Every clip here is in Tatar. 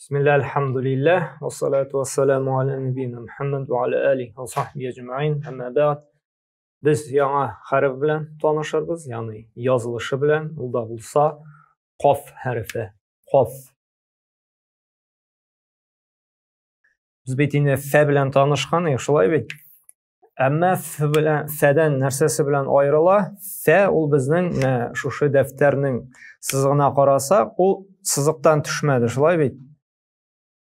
Бисмилла, альхамдулиллах, вассалату вассаламу аля набийна Мухаммад ва аля алихи ва сахбихи әҗмәгыйн. Әмма бәгъд. Без яңа хәреф белән танышырбыз, ягъни язылышы белән, ул да булса каф хәрефе. Каф. Без бит инде фә белән танышкан идек, шулай бит? Әмма ф белән фәдән нәрсәсе белән аерыла? Фә ул безнең менә шушы дәфтәрнең сызыгына карасак, ул сызыктан төшмәде, шулай бит?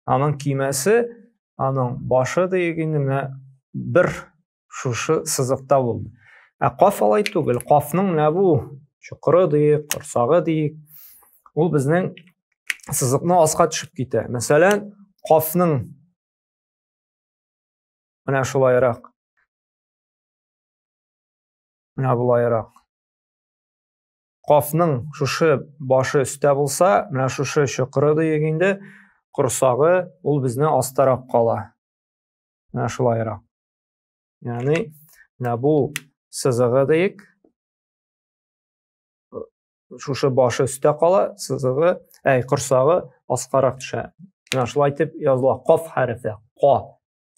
Аның кимәсе, аның башы диек инде менә бер шушы сызыкта булды. Ә каф алай түгел. Кафның менә бу чокыры диек, корсагы диек, ул безнең сызыкны аска төшеп китә. Мәсәлән, кафның менә шулайрак. Менә болайрак. Кафның шушы башы өстә булса, менә шушы чокыры диек инде, корсагы ул безне астарак кала. Менә шулайрак. Ягъни менә бу сызыгы диек, шушы башы өстә кала, сызыгы, әй, корсагы аскарак төшә. Менә шулай итеп языла каф хәрефе. Ка,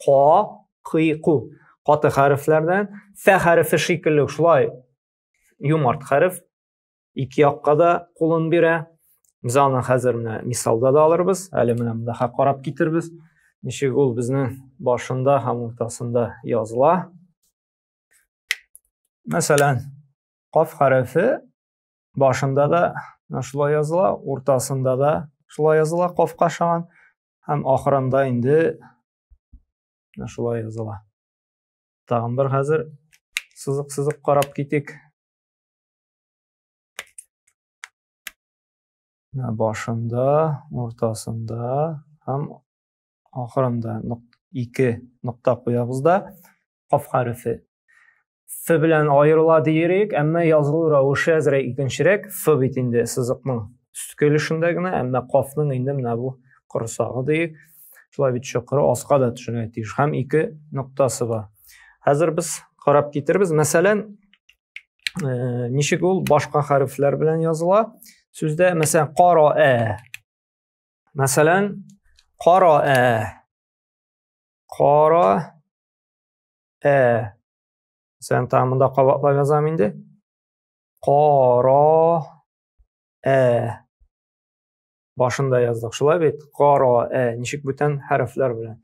ка, кый, ку. Каты хәрефләрдән фә хәрефе шикелле шулай юмарт хәреф ике якка да кулын бирә. Без аны хәзер менә мисалда да алырбыз, әле менә монда карап китербез. Ничек ул безнең башында һәм уртасында языла. Мәсәлән, Каф хәрефе башында да шулай языла, уртасында да шулай языла кафка ошаган һәм ахырында инде шулай языла. Тагын бер хәзер сызык-сызык карап китик. Башында, уртасында һәм ахырында ике нокта куябыз да каф хәрефе Ф белән аерыла диерек, әмма язылу рәвеше әзрәк икенчерәк. Ф бит инде сызыкның өстке өлешендә генә, әмма кафның инде менә бу корсагы диек. Шулай бит чокыры аска да төшергә тиеш һәм ике ноктасы бар. Хәзер без карап китербез. Мәсәлән, ничек ул башка хәрефләр белән языла? Сүздә, мәсәлән, кара. Мәсәлән, кара. Кара. Мәсәлән, тагын монда кабатлап язам инде. Кара. Башында яздык. Шулай бит? Кара. Ничек бүтән хәрефләр белән.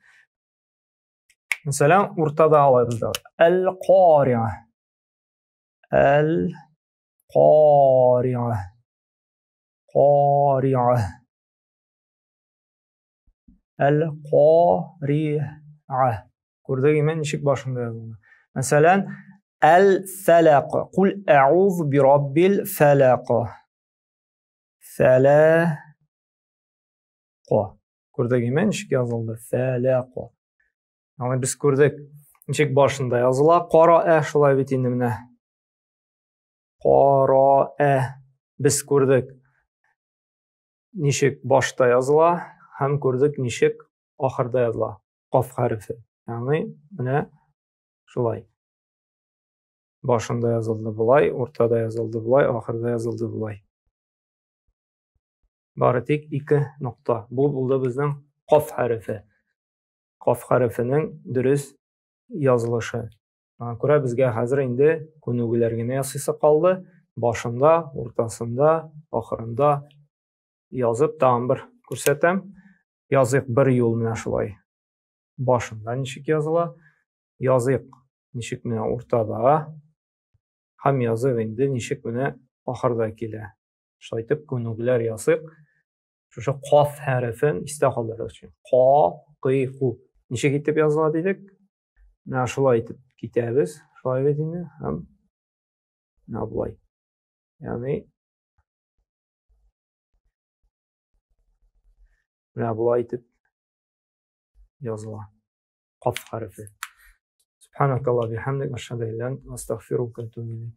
Мәсәлән, уртада алабыз да. Әл-кариа. Әл-кариа. Кариа. Әл-кариа. Күрдек име, ничек башында язылды? Мәсәлән, әл-фәләк. Кул әгуз би раббил фәләк. Фәләк. Күрдек име, ничек язылды? Фәләк. Ягъни без күрдек, ничек башында языла. Кара ә шулай бит инде менә. Кара ә без күрдек. Ничек башта языла һәм күрдек ничек ахырда языла. Каф хәрефе. Ягъни менә шулай. Башында язылды болай, уртада язылды болай, ахырда язылды болай. Бары тик ике нокта. Бу булды безнең каф хәрефе. Каф хәрефенең дөрес язылышы. Шуңа күрә безгә хәзер инде күнегүләр генә ясыйсы калды. Башында, уртасында, ахырында язып тагын бер күрсәтәм. Языйк бер юл менә шулай. Башында ничек языла? Языйк ничек менә уртада. Һәм языйк инде ничек менә ахырда килә. Шулай итеп күнегүләр ясыйк. Шушы каф хәрефен истә калдырыр өчен. Ка, кый, ку. Ничек итеп языла дидек? Менә шулай итеп китәбез. Шулай бит инде. Һәм менә болай. Ягъни менә болай итеп языла. Каф хәрефе. Субханакаллах бихамдик, ашһаду ан ла иляха илля анта, астагфирука ва атубу илейк.